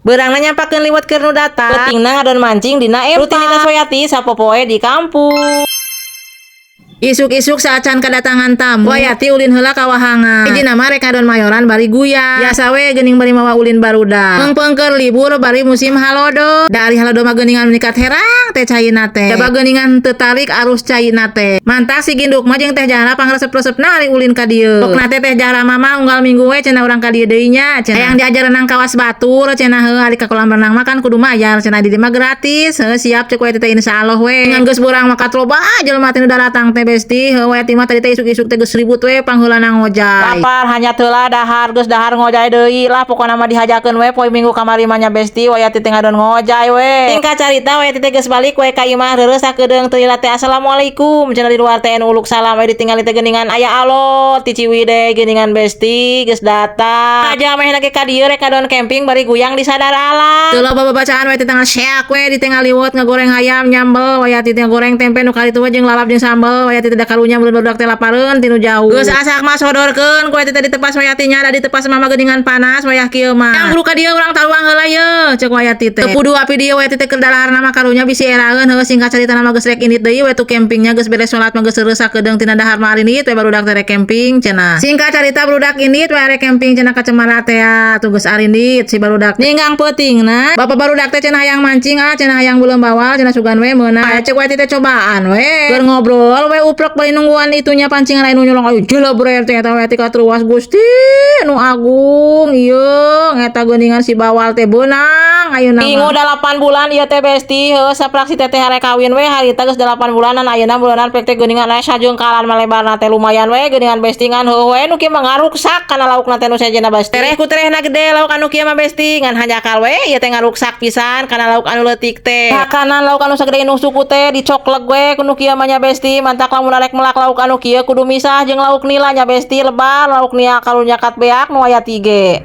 Beurangna nyampakeun liwet keur nu datang. Peutingna ngadon mancing dina empang. Rutinitas Wayati sapopoe di kampung. Isuk-isuk saacan kedatangan tamu, Wayati ulin heula ka wahangan. Hiji nama rek ngadon mayoran bari guyang. Biasa we geuning bari mawa ulin barudak. Meungpeung keur libur bari musim halodo. Da ari halodo mah geuningan meningkat herang teh caina teh. Da geuningan teu tarik arus caina teh. Mantak si Ginduk mah jeung Teh Jahra pangresep-resepna ari ulin ka dieu. Pokna teh Teh Jahra mama unggal minggu we cenah urang ka dieu deui nya cenah. Hayang diajar renang kawas batur cenah, heuh, ari ka kolam renang mah kan kudu mayar cenah, di dieu mah gratis. Heuh, siap cek we teh, insyaallah we. Ngan geus burang mah loba jelema teh nu daratang teh, Besti. Heuh, we mah tadi teh isuk-isuk teh geus ribut we pangheulana ngojay. Lapar hanya heula dahar, geus dahar ngojay deui lah. Pokona mah dihajakeun we poe Minggu kamari mah nya, Besti. Wayati teh ngadon ngojay we. Singkat carita, Wayati teh geus balik we ka imah, reureus sakedeung teu lila teh, "Assalamualaikum," cenah di luar teh nu uluk salam we. Ditinggali teh geuningan aya alot ti Ciwidey geuningan, Besti, geus datang aja meh ge ka dieu rek ngadon camping bari guyang di sadar alam. Teu loba babacaan we teh tanggal seak we di tengah liwet ngagoreng hayam nyambel. Wayati teh ngagoreng tempe nu kali we jeung lalap jeung sambel. Wayati teh da karunya mun barudak teh lapareun tinu jauh. Geus asak mah sodorkeun ku teh ditepas Wayati nya, da ditepas mama geuningan panas wayah kieu mah. "Yang buru ka dieu, urang taruang heula ye," cek Wayati teh. Teu pudu api dieu Wayati teh keur dalaharna mah karunya bisi eraeun. Heuh, singkat carita mah geus rek indit deui we tu campingnya. Geus beres salat mah geus reureus sakedeung tina dahar mah arindit we barudak teh rek camping cenah. Singkat carita barudak indit we rek camping cenah ka Cemara teh, tuh geus arindit si barudak. Ninggang peutingna bapak barudak teh cenah hayang mancing ah cenah, hayang beuleum bawal cenah, sugan we meunang. Aya cek Wayati teh cobaan we. Keur ngobrol we uprek bari nungguan itunya pancingan lain nu nyolong ayo jelebrer teh eta Wayati katruas. Gusti nu agung ieu eta geuningan si bawal teh beunang ayeuna mah. Ingu 8 bulan ieu teh, Besti. Heuh, saprak si teteh rek kawin we harita geus 8 bulanan. Ayeuna bulanan pek teh geuningan aya sajengkalan malebarna teh, lumayan we geuningan, Besti. Ngan heuh we nu kieu mah ngaruksak kana laukna teh nu sejenna, Besti. Tereh ku terehna gede lauk anu kieu mah, Besti, ngan hanjakal we ieu teh ngaruksak pisan kana lauk anu leutik teh. Makanan lauk anu sagede nu suku teh dicoklek we ku nu kieu mah nya, Besti. Mantak lamun arek melak lauk anu kieu kudu misah jeung lauk nila nya, Besti. Lebar lauk nia karunya kat beak nu aya tige.